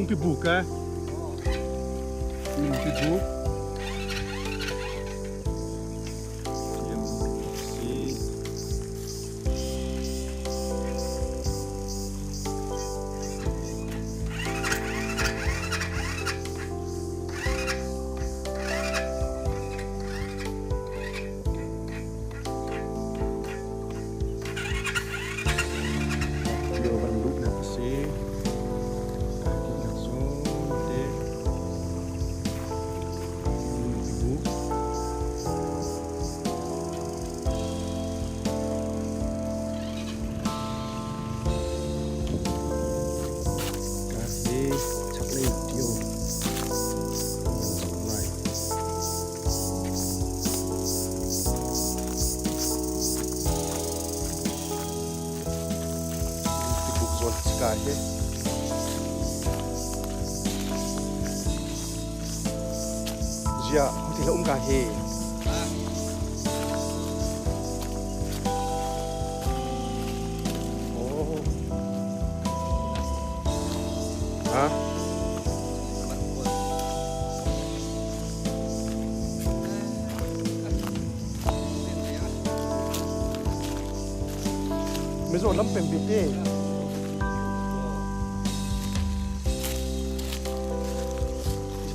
Lungpi buk eh. Lungpi buk. Lio van luhnak a si. Kai duhnak zawn te. Lungpi buk. Ka hi chaklei tio kan zoh lai. Tibuk zawn ka hi. Zia, ho ti um ka hi. Oh. Ha? Mizaw lam pem bik te.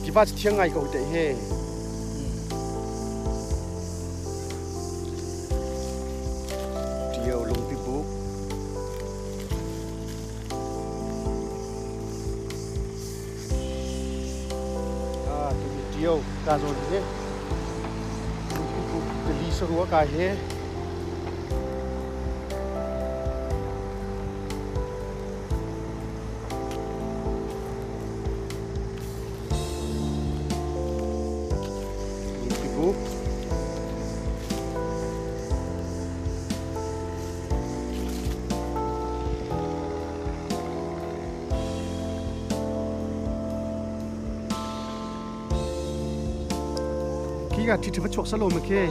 Tiva cu thiang ngai ko te he. Tio lungpi buk. Tio ka zawn hi tili sarua ka hi Lungpi Khi ka ṭhi va chuak salo ma khi.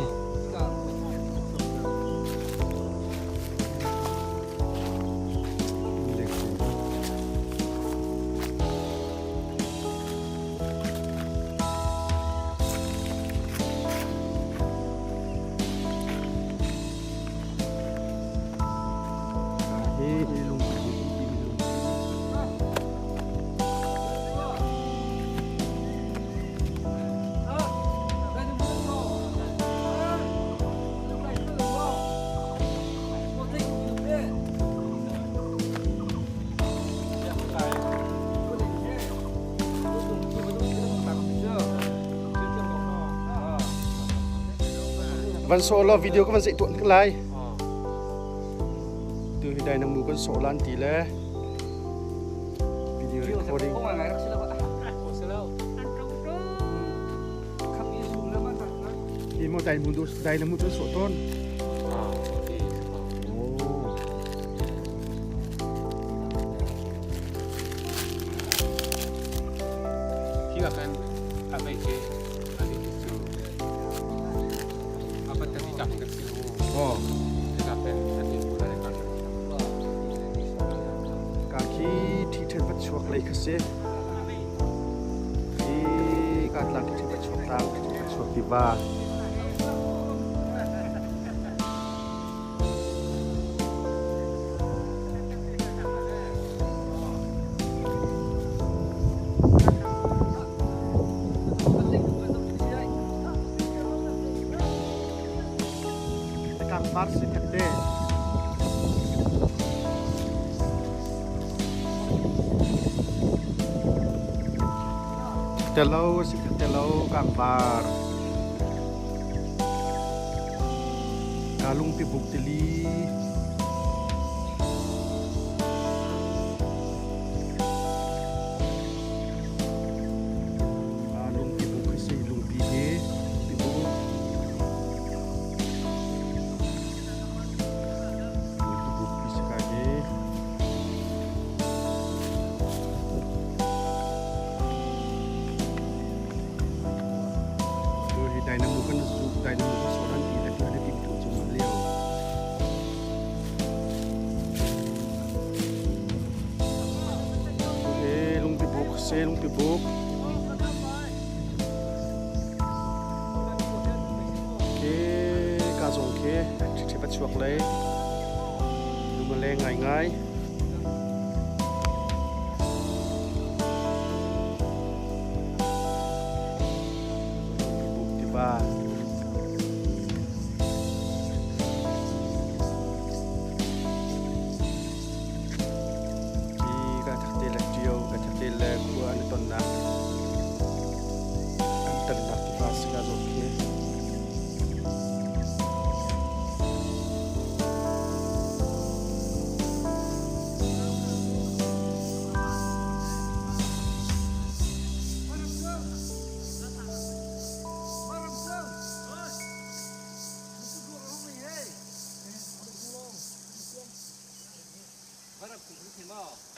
Hi lungpi timi lungpi. Van sawh law video ka van zeih tuan lai. Tu hi dynamo kan sawh lan ti le video recording. Hi mo dynamo dynamo kan sawh ton. Hi ka kan amei ke ani cu apa tadi tak kan si Oh. Ka pen ati pula le kan. Ka khi thi then pat chuak lei kha si. Hi ka tlang thi pat chuak tlang thi pat chuak tiva. Kangpar si thakte. Telo si telo kangpar. Kalung pi buk tili. Lungpi buk hi si lungpi hi pi buk. Lungpi buk pi si kai hi. Tu hi dynamo kan zu dynamo kan soran ti le tu le tim tu chung lio. lungpi buk. Ke ka zong khi ṭhiṭhip a chuak lei. Lung a leng ngaingai. Lungpi buk tiva. Hi ka thakte le ṭio, ka thakte le khua an i tonnak, an tonnak tiva si ka zawt khi.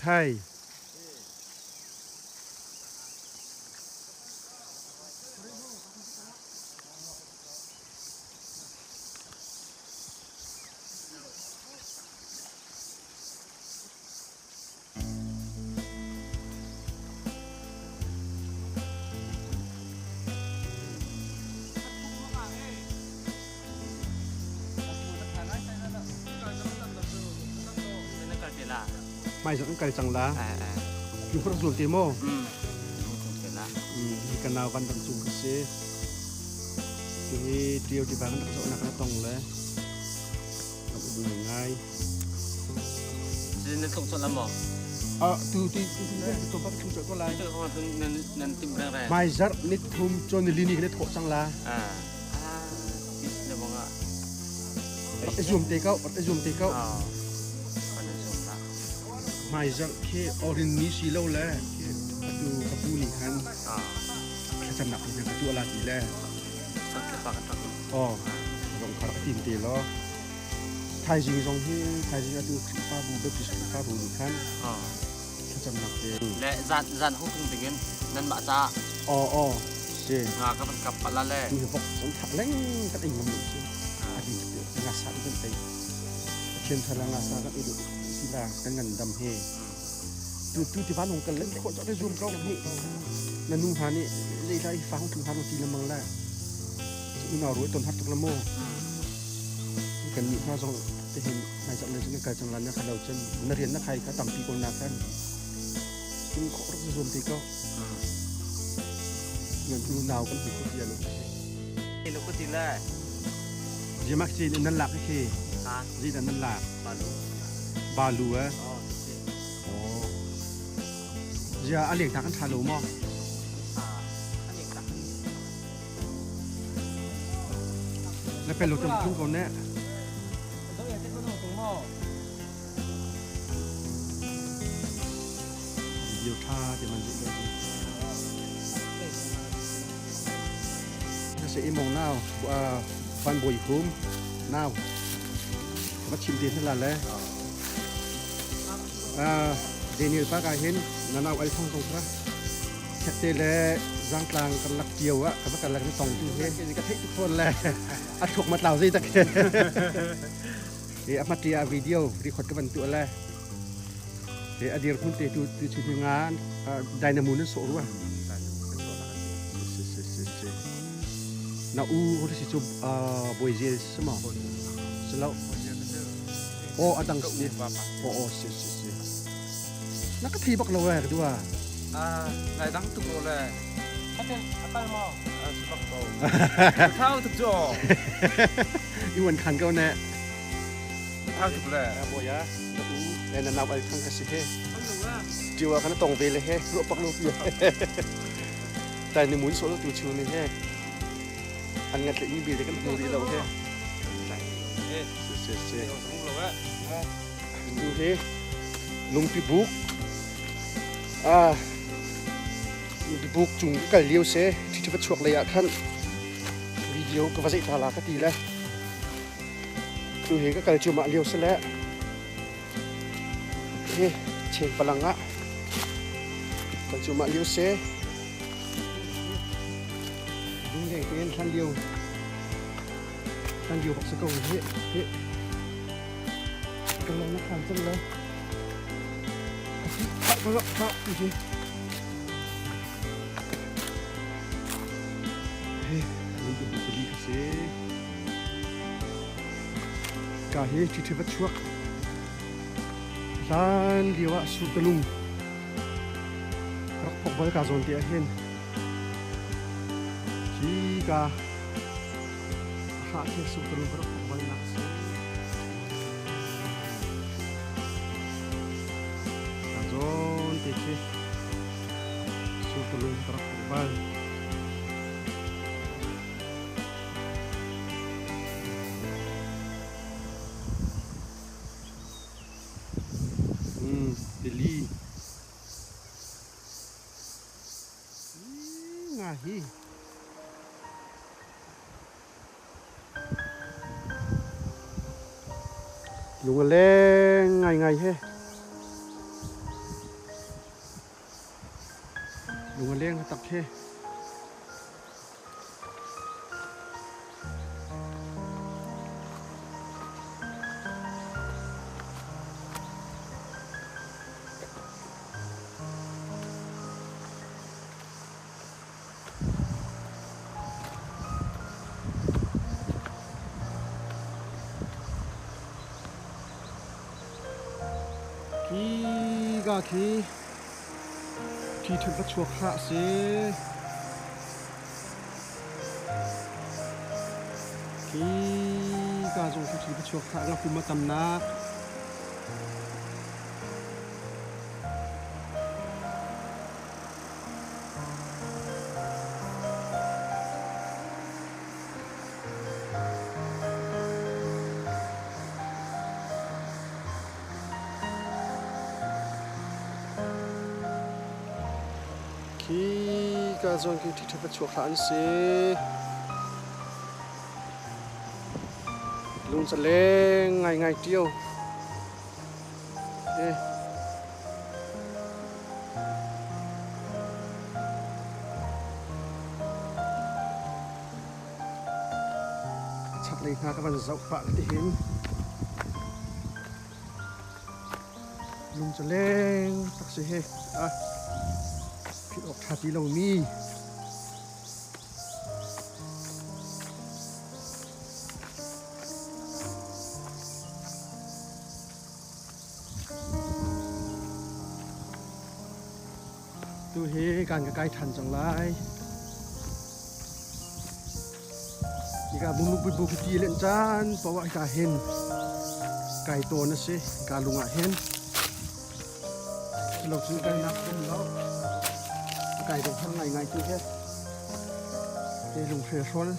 Thai. Hmaizarh kan kal cang la. Lungkhur rak zul te maw? Hi ka nau van ram cung ka si. Hi Tio tiva kan rak zohnak na tong le ram um ngai. Na tlung cawlh la maw? Ah, tu ti tu ti tu tu tu tu ko lai. Tu nan nan tim reng reng. Hmaizarh ni thum chon ni lini kan thawh cang la. Ah. Na bang ah. Zoom te kau, zoom te kau. Ah. Kan zoom la. Hmaizarh khi orin ni si lo le atu ka pu nih khan Ah. thlacamnak ni ka tuah la ti le. Sak pa ka tak. Oh, rong khar tim te lo. Thaizing zong hi thaizing atu Khrihfabu Baptist Khrihfabu nih khan thlacamnak te le zan zan hu tung dingin nan mah ca aw aw si nga ka van kap pala le tu hi vok zong thak leng kan ei ngam lo si a din te nga sa kan ei Pathian thar nga sa kan ei du si la kan ngan dam he tu tu ti van hong kal le kho cho te zoom ko hi na nu ha ni zei lai fa hong tu ha ti lamang la unau ruai ton har tuk la mu kan nih hna zong te hin nai zak le cun kal cang la na kha lo cun na rian na khai kha tampi ko na khan cun khawh rak zuam te ko ngan unau kan hu ko tia lo lo ko ti le jimak chi nan lak khi ha zi dan nan lak balu balu eh oh oh zia a leng ta kan tha lo mo Na pel lo tam tung ko ne. Video tha te man zi lo. Na se imong nau van boi hum nau. Va chim te la le. Daniel pa ka hin na nau al thong tong tra. Khette le zangtlang kan lak cio ah ka va kan lak ni tong tu he ka theih tuk fawn le a thuk mat lau zei tak he a hmat a video record ka van tu le he a dir hun te tu tu chu nga dynamo nan so ruwa na u ho si chu boy je sama selo o adang si o o si si si Na ka thei bak lo eh ka dua. Ah, nai dang tuk lo le. Ate, akal mo. Ah, si bak ko. Thau tuk jo. I wan khan ko ne. Thau tuk le. Boya, na u, le na nau al thang ka si he. Tiwa kana tong ve le he, ro pak lo pi. Tai ni mun so lo tu chu ni he. An ngat le ni bi le kan hmu ri lo he. Eh, Se se se. lo eh. Tu hi lungpi buk ah lungpi buk cung ka kal lio se ṭhi va chuak lei ah khan video ka va zeih ta la ka ti le tu hi ka kal cuahmah lio si le hi cheng palang ah kal cuahmah lio se lung tein hlan lio hlan lio bak si ko hi hi Ka lung na khan cang lo. Ka lo ka ti hi. Bu pali kha si. Ka hi ṭhiṭhi va chuak. Hlan lio ah Sutalung rak phok bal ka zawn te ah hin hi ka hrah khi Sutalung rak phok bal nak si. Ka zawn te khi Sutalung rak phok bal. Tili. Nga hi. Lung a leng ngaingai he. Lung a leng tak he. Khi ka khi Ṭhi ṭhut va chuak hlah seh. Khi ka zong khi ṭhi va chuak hlah nga pum a tamnak. Khi ka zawn khi ṭhiṭha va chuak hlah an si. Lung caleng ngaingai ṭio. Eh. Chaklei hna ka van zoh pah tihin lung cu leng tak si hi a philh awk ṭha ti lomi Tu hi kan ka kai ṭhan cang lai. Hika bumbu bu ti len caan poah hika hin kai tawn a si. Hika lung ah hin. Lo cu kai nak um lo. Kai dong han ngai ngai tu he. Te lung hre hrol.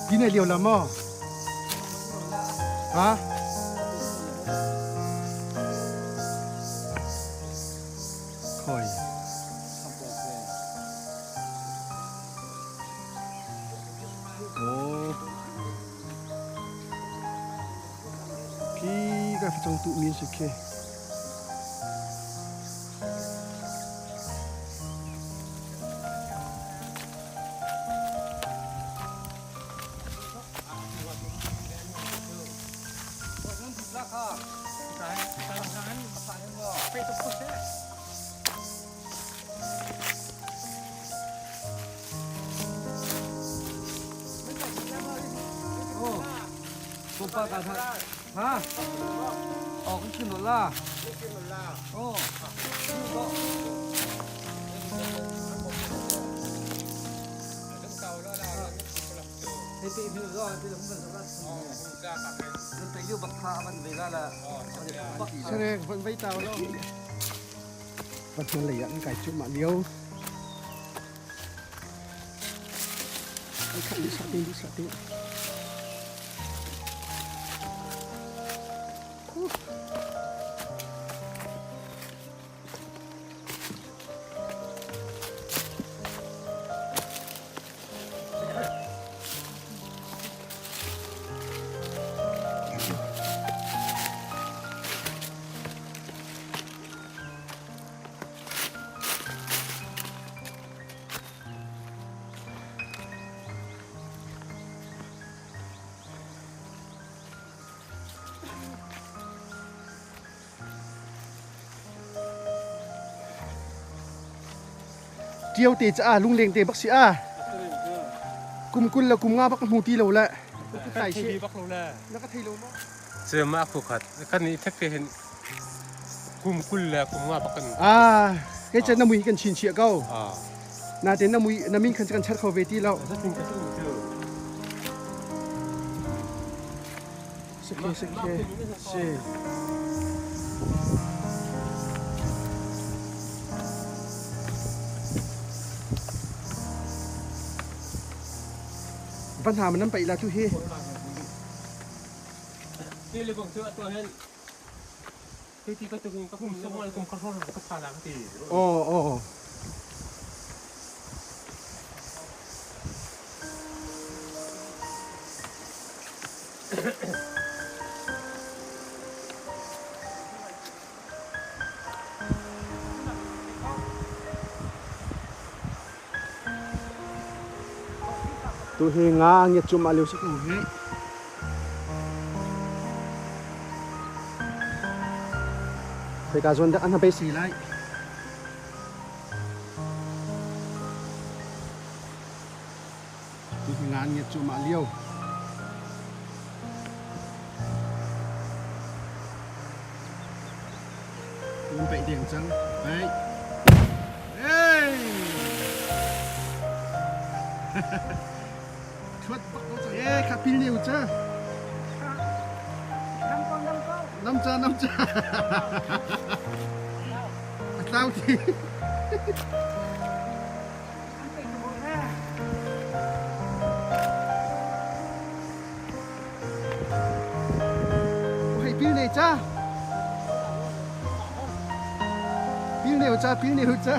Ti na lio la maw? Ha? Khoi. Oh. Khi ka facang tu mi si khi. Ha? Oh, kan la. Oh. Serek van vei tau lo. Van hman lei ah an kai cuahmah lio. An khat duhsah te duhsah te. Ṭio te caah lungleng te bak si a. Kum 20 le kum 5 bak ka hmu ti lo le. Ka thei bak lo le. Na ka thei lo maw? Cu mah khu khat kan i thek te hin kum 20 le kum 5 bak kan. Ah, kei chan na mui kan chin chia ko. Natein na mui na min khan kan chat kho ve ti lo. Zatin ka tu cu. Sikhe sikhe si. Van ha man paih la tu hi. Ti le bang cu atu hen ti ka tu ka kum song al kum ka hron ka pha la ka ti. Oh oh. Tu hi nga ngiat cum ah lio si ko hi. Khoika zawn dah an ha bei si lai. Tu hi nga an ngiat cuahmah lio. Un peih deng cang. Peih. Hey! Thuat bak ko cang. Eh, kha pil ne u cha. Nam cha, nam cha. A tlau ti. Hei pil ne cha. Pil ne cha, pil ne cha.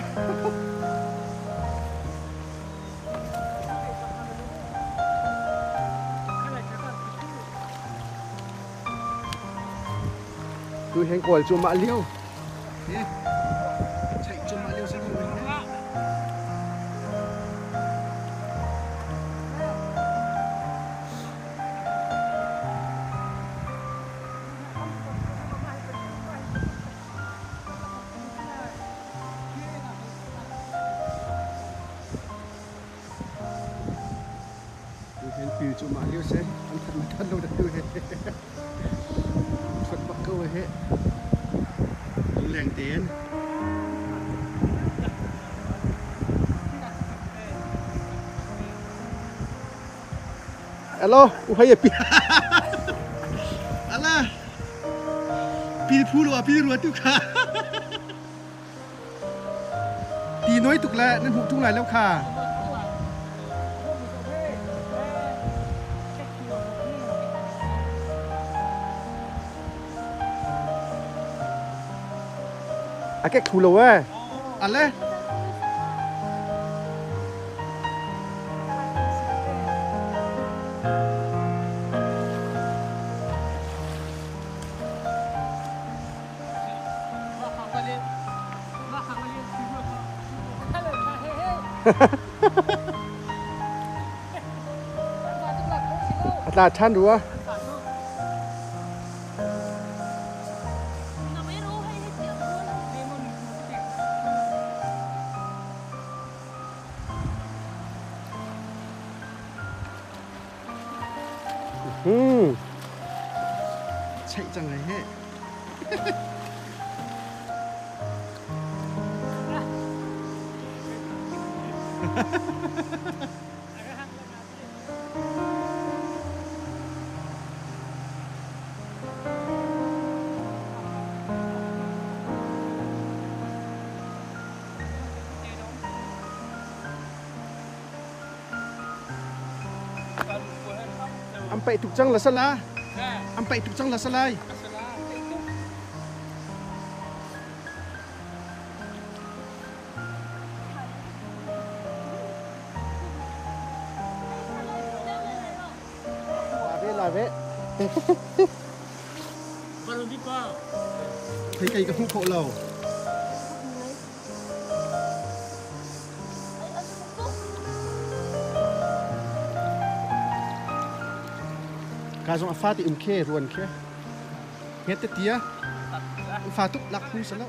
Tu heng kawl cu mah liu. Cheih cu mah liu si Tu hen pil cu mah liu si. An that ma that lo da tu he. Thuat bak ko he. Leng tein. Hello, uhai pi. Ala. Pil phu lo pil rua tu kha. Ti noi tuk le nan hmuh tung lai lo kha. A kek thu lo eh. Ale. A tla ṭhan rua. Hmm. Cheih cang ai he. An paih tuk cang la sala. An paih tuk cang la salai. La ve la ve. Thấy cây ka hmuh khawh lo. Ka zong a fa ti um khe ruan khe. Nget te tia. Fa tuk lak hu salo.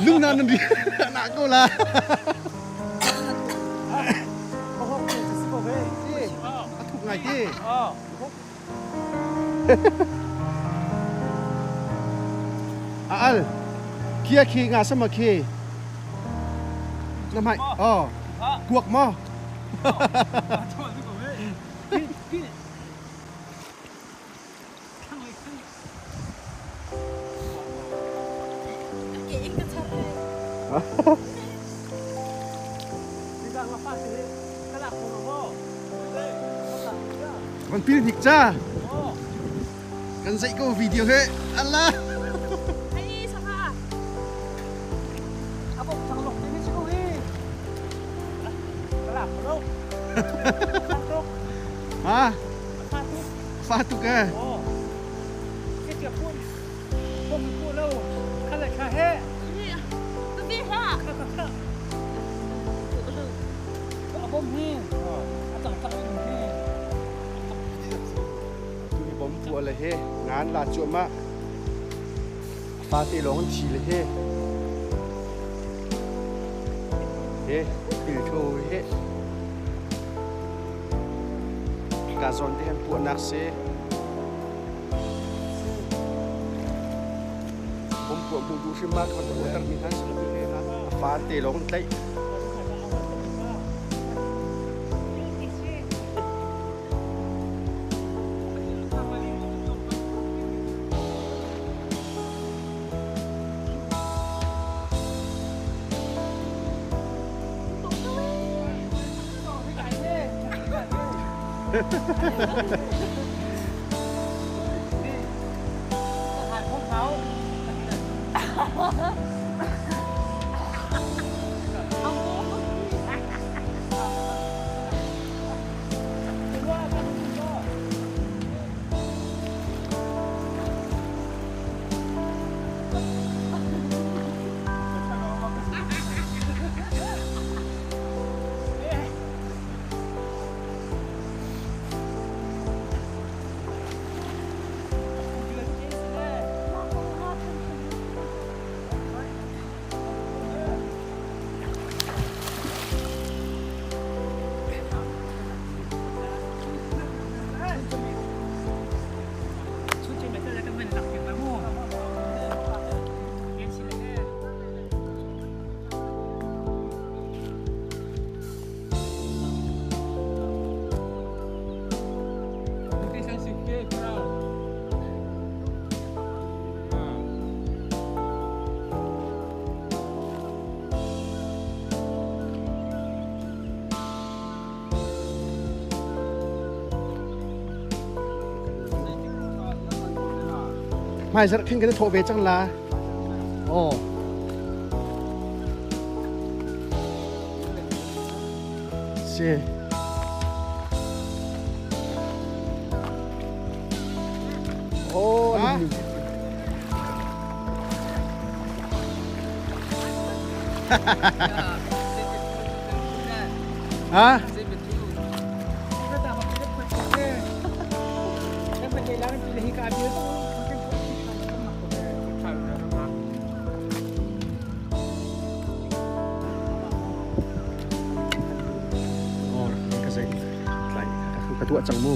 Lung na nan ri na ko la. A thuk ngai te. A al. Kia khi nga sama khi. Na mai. Oh. Kuak mo. Van pil hnik cha. Kan zeih ko video he. Allah. Ha? Fa tuk eh. Tu hi bom pu le he ngan la chu ma fa te long thi le he he pil tho he ka zawn te han puahnak si. Bom puah hmuh duh hrim ma ka van puahter mi hna si a fa te lawng tlaih. Hmaizarh khin kan i thawh ve cang la. Oh. Si. Oh, ah. Ha? Ka tuah cang mu.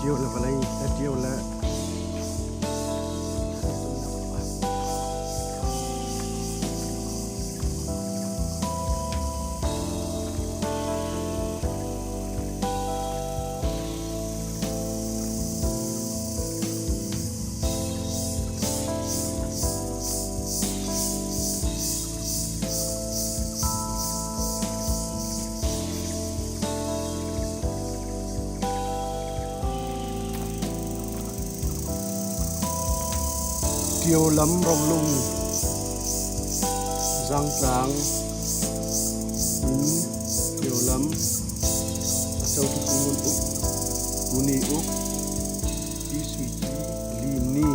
Ṭio le vawlei, ṭio le Ṭio lam rolung Zangtlang in Ṭio lam a cotu Pu Ngun Uk, Pu Ni Uk, Pi Sui Ci, Lim Ni.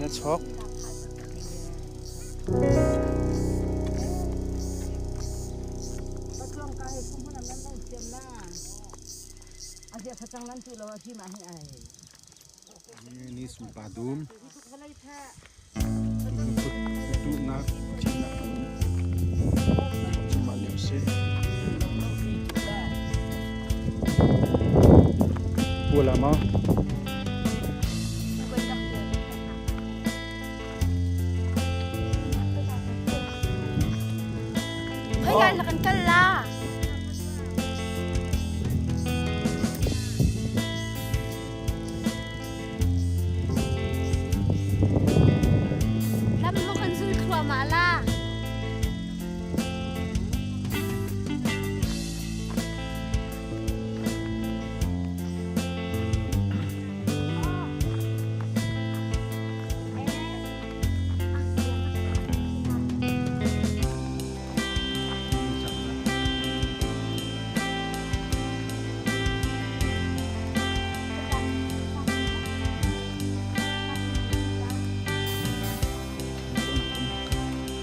a chok. Ni sumpa dum. Tuhnak thihnak cumah lio si. Pula ma? Khoi kan kal la. Lam mo kan zul thluahmah la.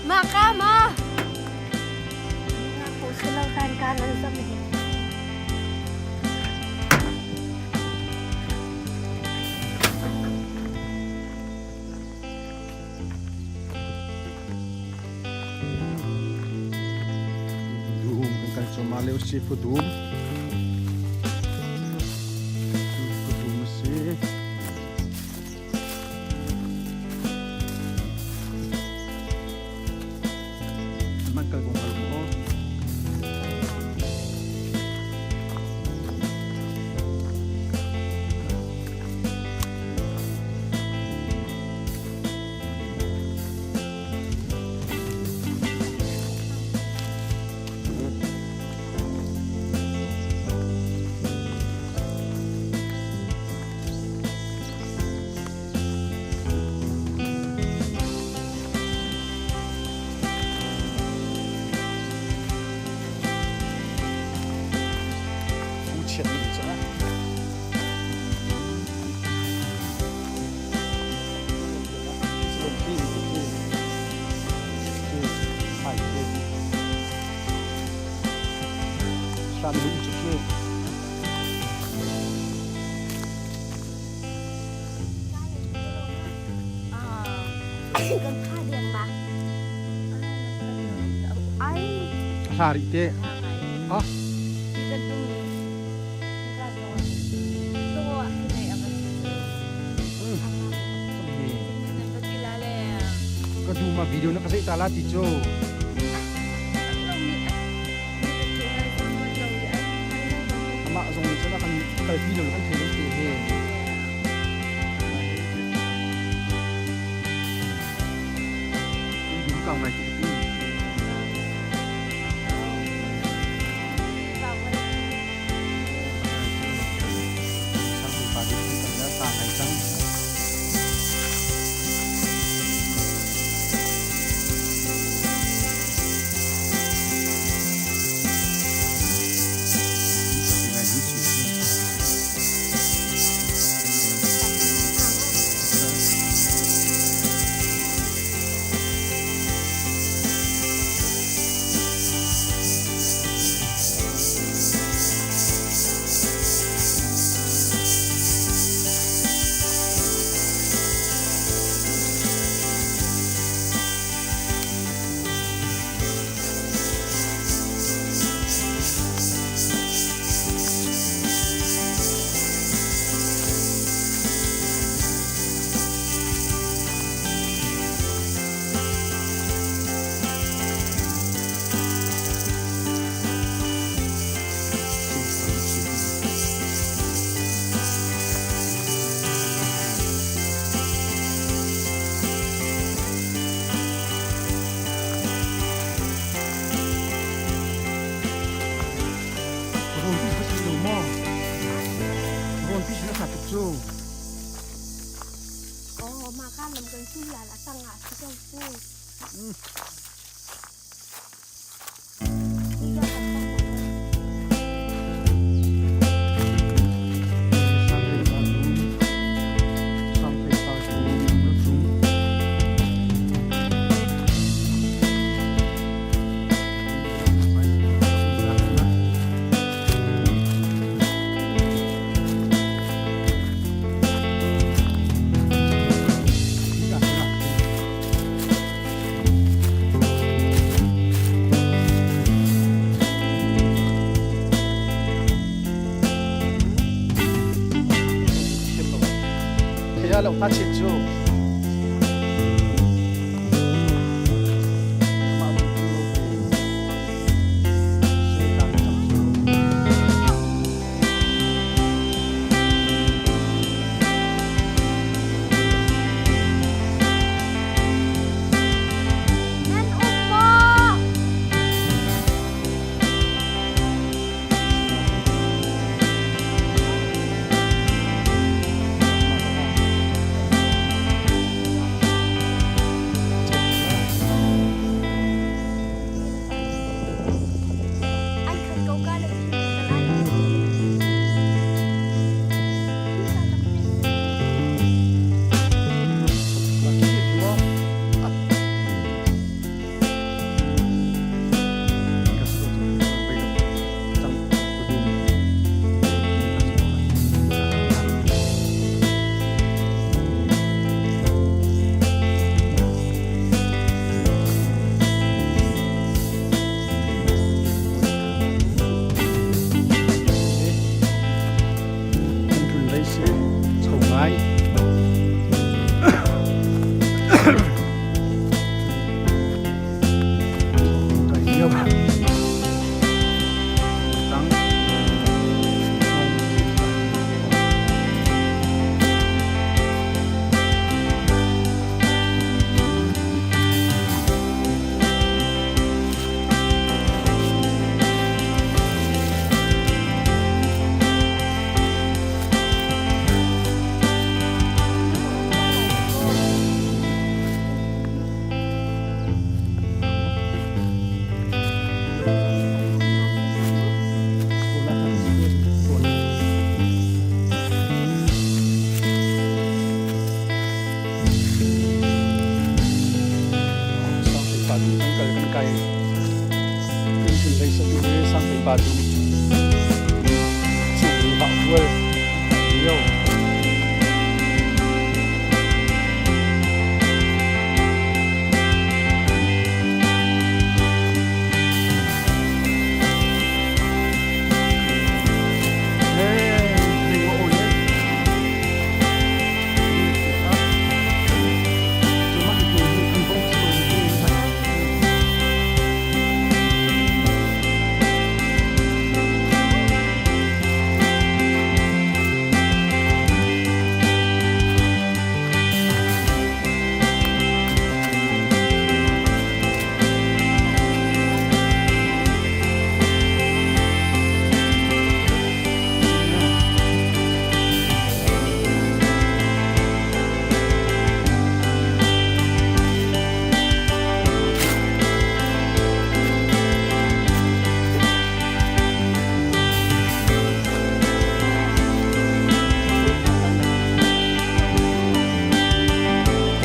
Maka ma. Dum kan kal cuahmah lio si Fudum. Fudum a si. Man kal kong kal maw? Pu chiat ning cang. Kan tha deng ma. Ai. Hla rih te. Ah. Ka du ma video na ka sei ta la ti chu. Amah zong nih cun a kan kalpi lo kan thei lo te he. Dum kang ngai ti pi. Oh, makan lam kan su la la tang ah si ko fu. Bia lo hnachet cu. Nan um maw? Ai khat ko ka le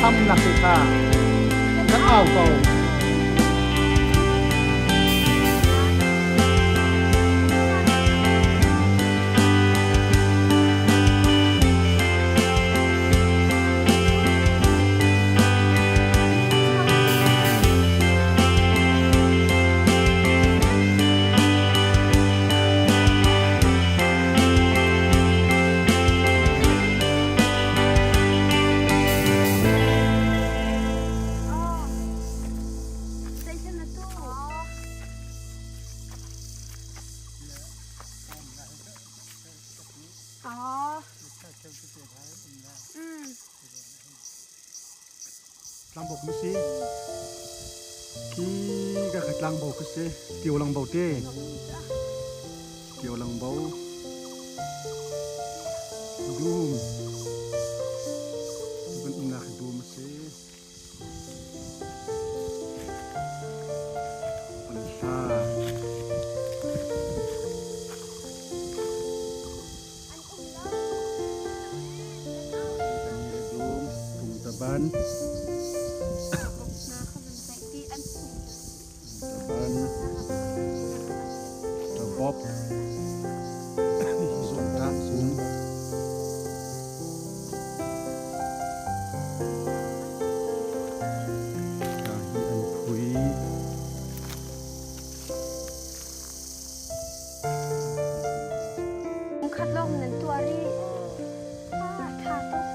Tham nak kha kan au ko. Tlangbo ku si khi ka kha tlangbo ku si tio lang bo te tio lang bo dum kan um nak dum si panhla dum tung taban taban tabop zong ta sum ta hi an phui. Khat lawng nan tuah rih. Ah, tha tuk.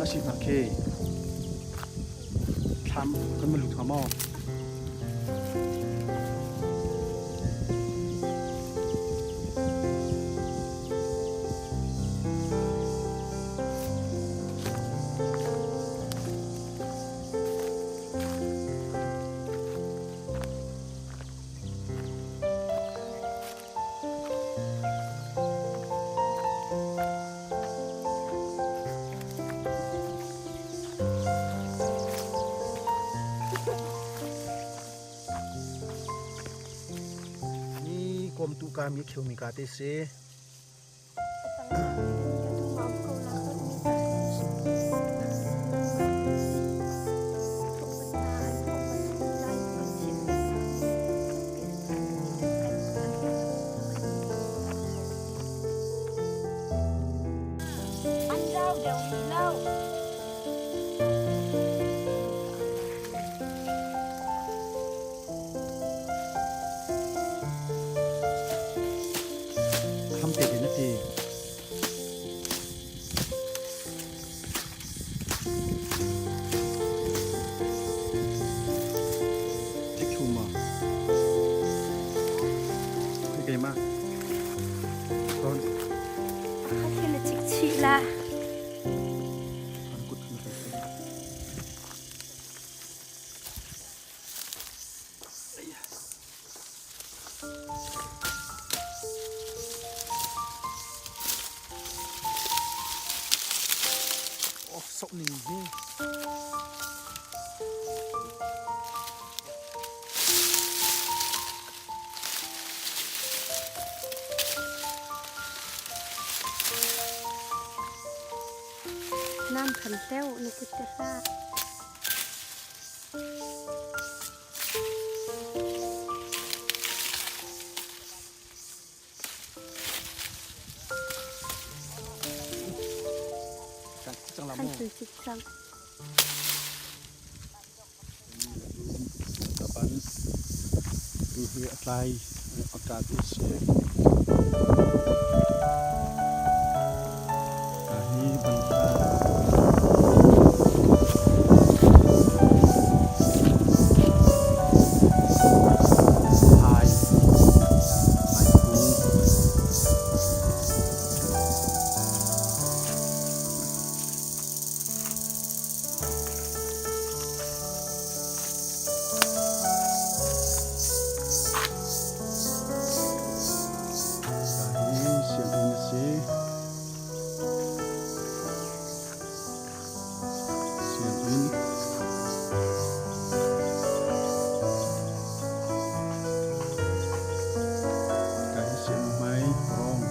a si hna khi thlam kan va lut hnga maw? Ni kawmtu ka mi khiumi ka te si. An rau deuh rih lo. Ham te in a ti. Thikhu ma. Keimah. Ton. Kha thil na cik chih la. An kut na kan Oh, sok ning hi. Nam khan teo na kut te hlah. Khan sul cik cang. Tapan tu hi a tlai a ka tu si. Ka hi ban Hai. Hai kung. Hi sianginn a si. Sianginn. Ka hi sianginn hmai rawng.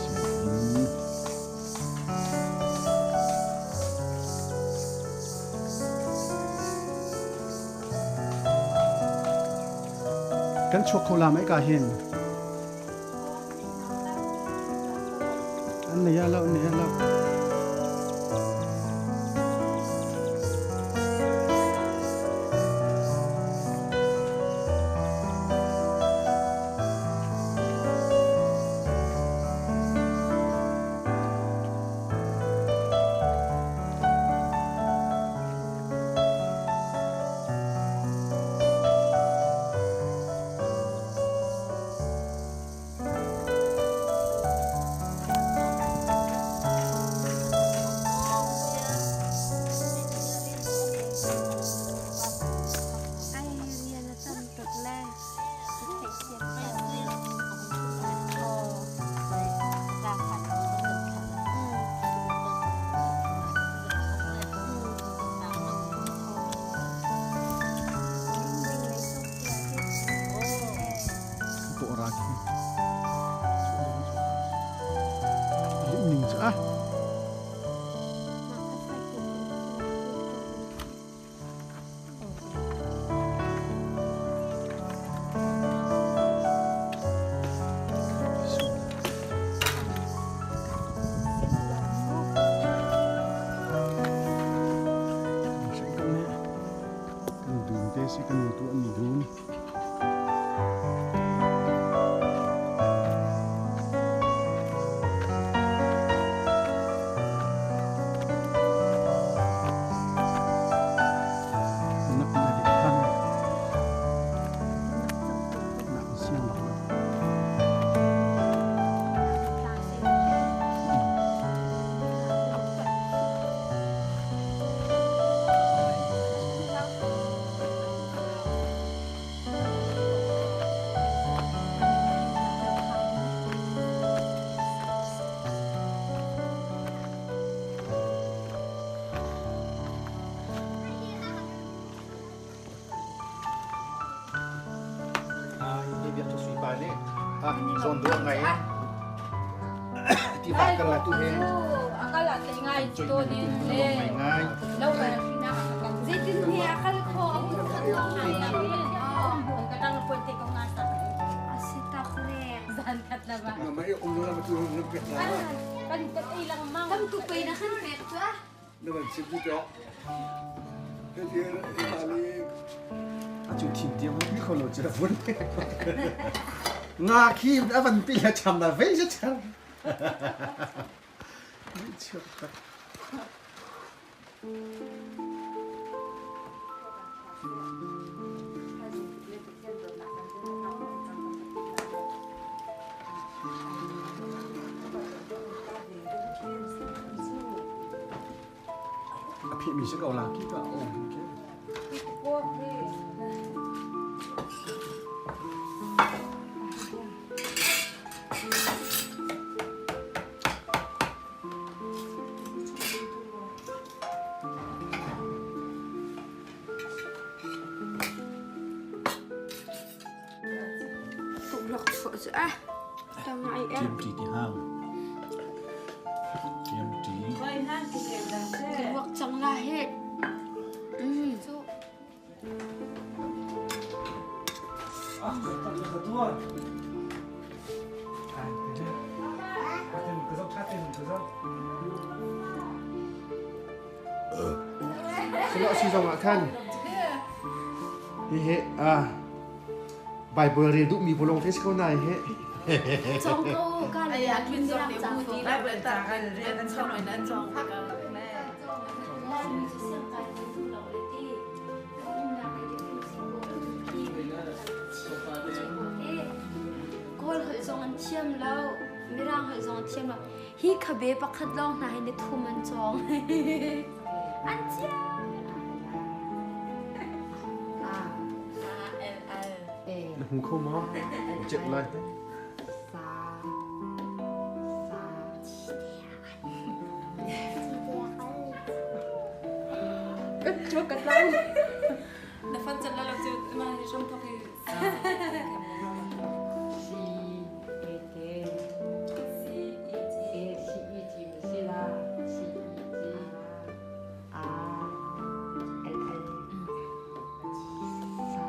Sianginn. Kan chuak kho la mai ka hin. An nei lo, an nei lo. Si kan nu tu an ni dun. Nak na dik than. Nak siang bak lo. Zawn dua ngai ti va kal la tu he akal ah te ngai to ni le ngai lo ka na Zeitin he akal kho a hun khat lo ngai na. Ka tang po te ko nga sa Asi tak le. Zan khat la ba. Na mai um na ma tu na pek na. Kan tat ei lang mang. Tam tu pe na khan pek tu ah. Na ban sim tu to. He ti ali A cu thin tiang mi kho lo che vun. Nga khi a van pi la cham na vei se char. Mi chiak tak. A phih mi si ko la ki ka oh. Tuk lak chu ah. Tang ngai eh. TMT ti hang. TMT. Ruak cang la he. Chu. Ah, tak ka tua. Sila si zong ah khan hi he ah Bible rel duh mi bolong te si ko nai he. Chong ko ka le ya kin rak cha ko. Bible ta kan rian an chong in an chong ka ne. Lai mi chu siang kai ko tu lo le ti. Um na kai te tu si ko ki. Kawl holh zong an thiam lo. Mirang holh zong an thiam lo. Hi khabe pakhat lawng hna hi ni thum an cawng. An thiam. Na hmu kho maw? Check lai. Na fan chan la lo chu ma hi shom thok hi. C A T C E G A C E G si la C E G R L L sa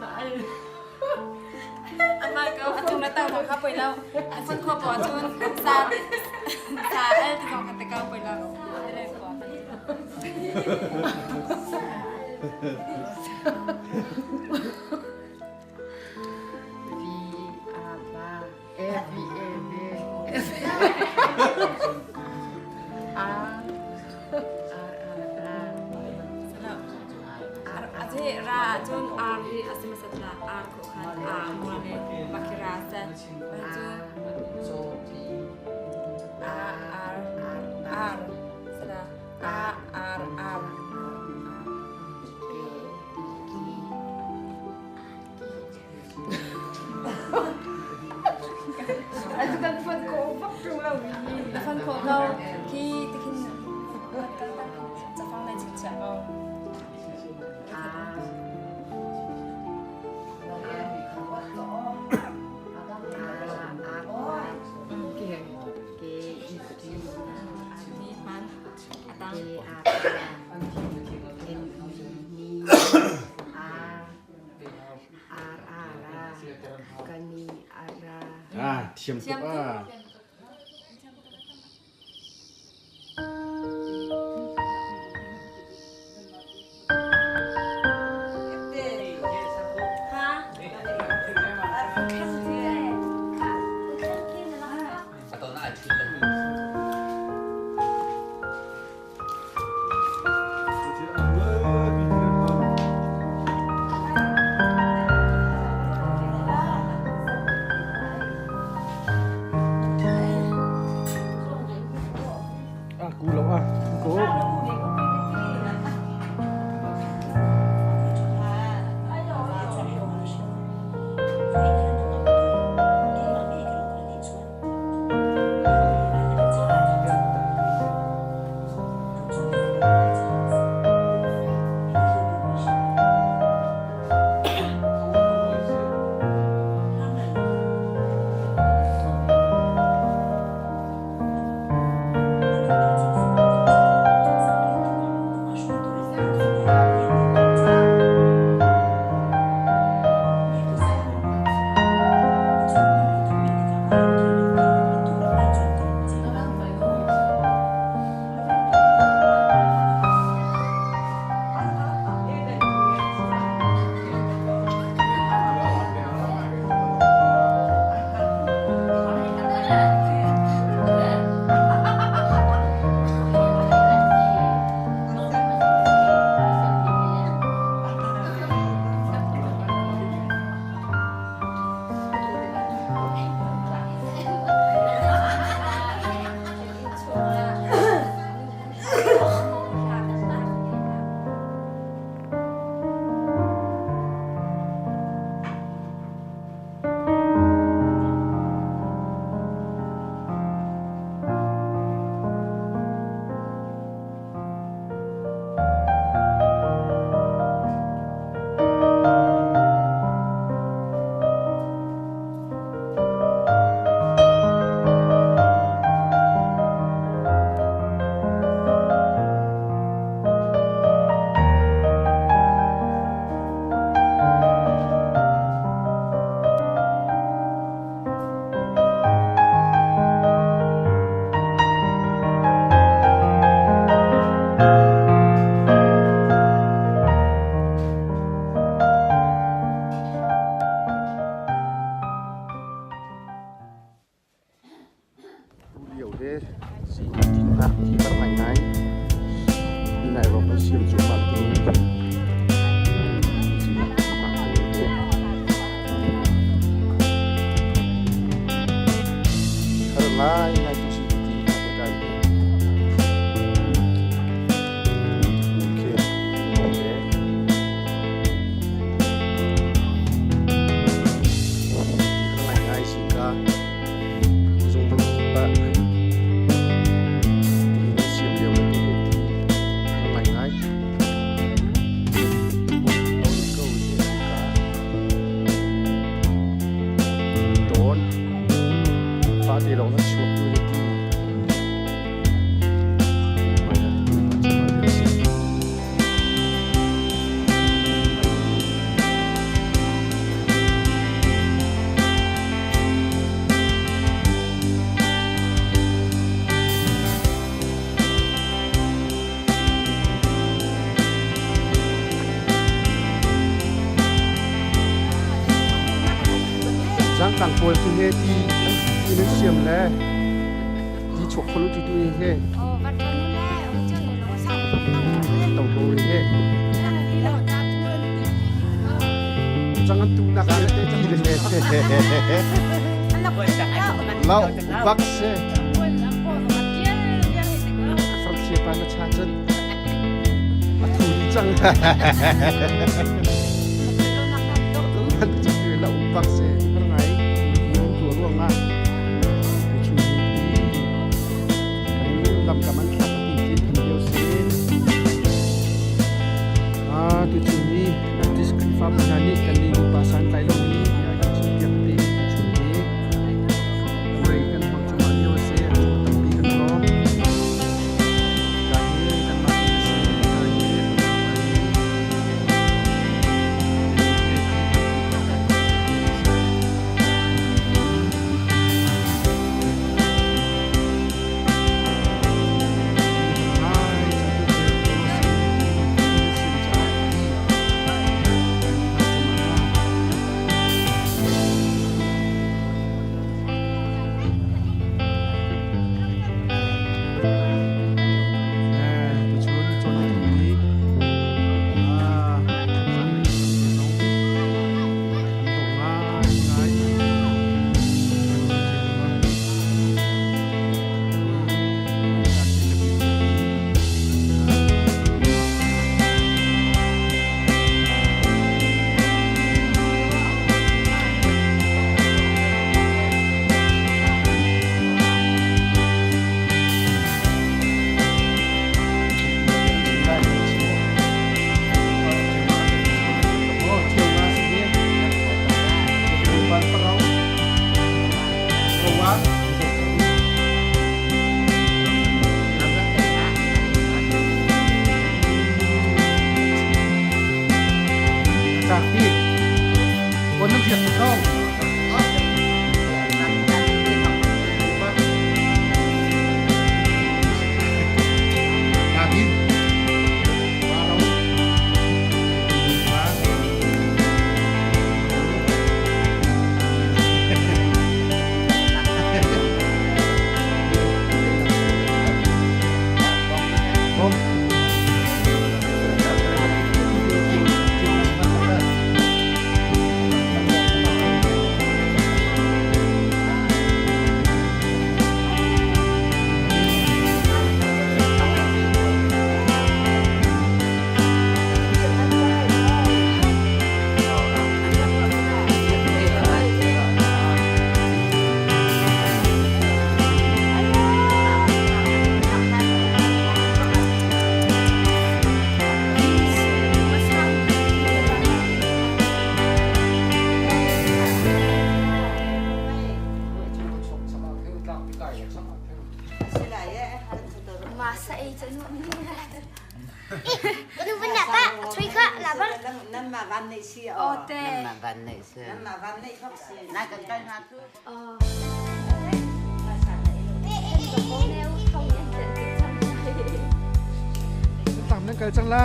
A L Ama ko atung na tao ka poi lo. Fan ko po chun sa sa L ti ko ka te ka poi lo. Le ko. V A B A V A B R R R R Ate ra chun R hi asima sat la R ko khan A mo le makira sa. A Chun A R R sala A R R. A E Na fan ko ko ki tikin cafang na chik cha ko. A R R K K E G Ni man atang A R N E N R R R Kani R Ah, thiam tuk ah. A ku lo a ko. Lio he si ti ti tar ngai ngai nai ro kan siam chu ma tu si ma tu har ngai ngai tu si ti na ko kai okay okay ngai ngai si ka zung bang pa ti na siam lio na tu ti ngai ngai ko si ka ton fa ti long na chuak tu ni ti mai na tu pa chu ma si. Cangkang pawl cu he ti ti nan siam le ti chuak kholo ti tu he tong ho he cang an tu nak le ti le he lau bak se farthia pa na cha cun a thu di cang lan cu lau bak se ngai tu ruang ah tu chu kan lam kam an thlak ti ti than lio si a tu chu ni Baptist Khrihfabu hna nih kan nih nupa santlai lomi bia kan chimpiak te tu chu ni mei kan hmang cuahmah lio a si. Tampi kan lawm. Ka hi kanmah inn a si. Ka hi kanmah inn. Nga sa ei cu nu mi. Kan van pa chui kha la bang. Nan ma van nei si o. Te. Nan ma van nei si. Nan ma van nei khop si. Na kan kai na tu. Tam nan kal cang la.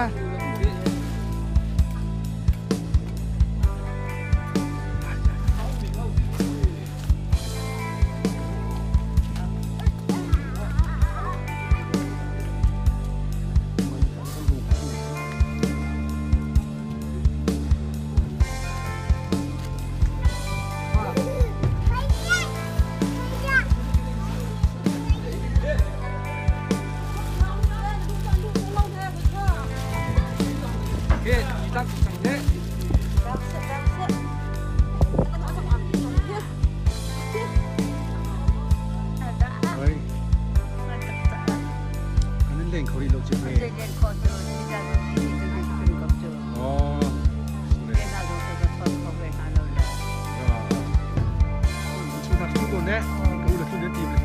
An leng kho rih lo cu me. Oh. Chu na chu ko ne. Ka u la chu ne ti ne.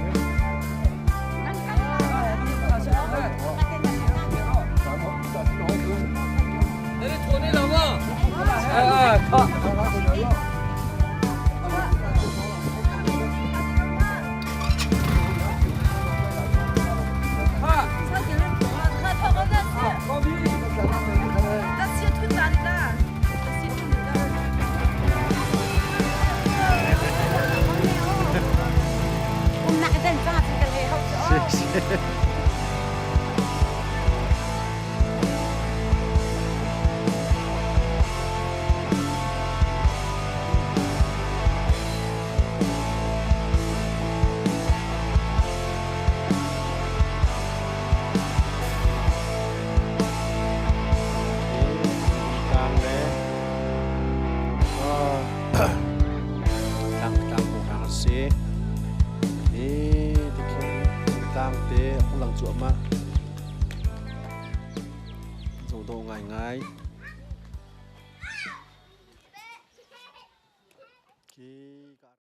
Tlang le tlang tlang hna a si. Hi tikhin tlang te a hung lang cuahmah. Zohdawh ngaingai. Khi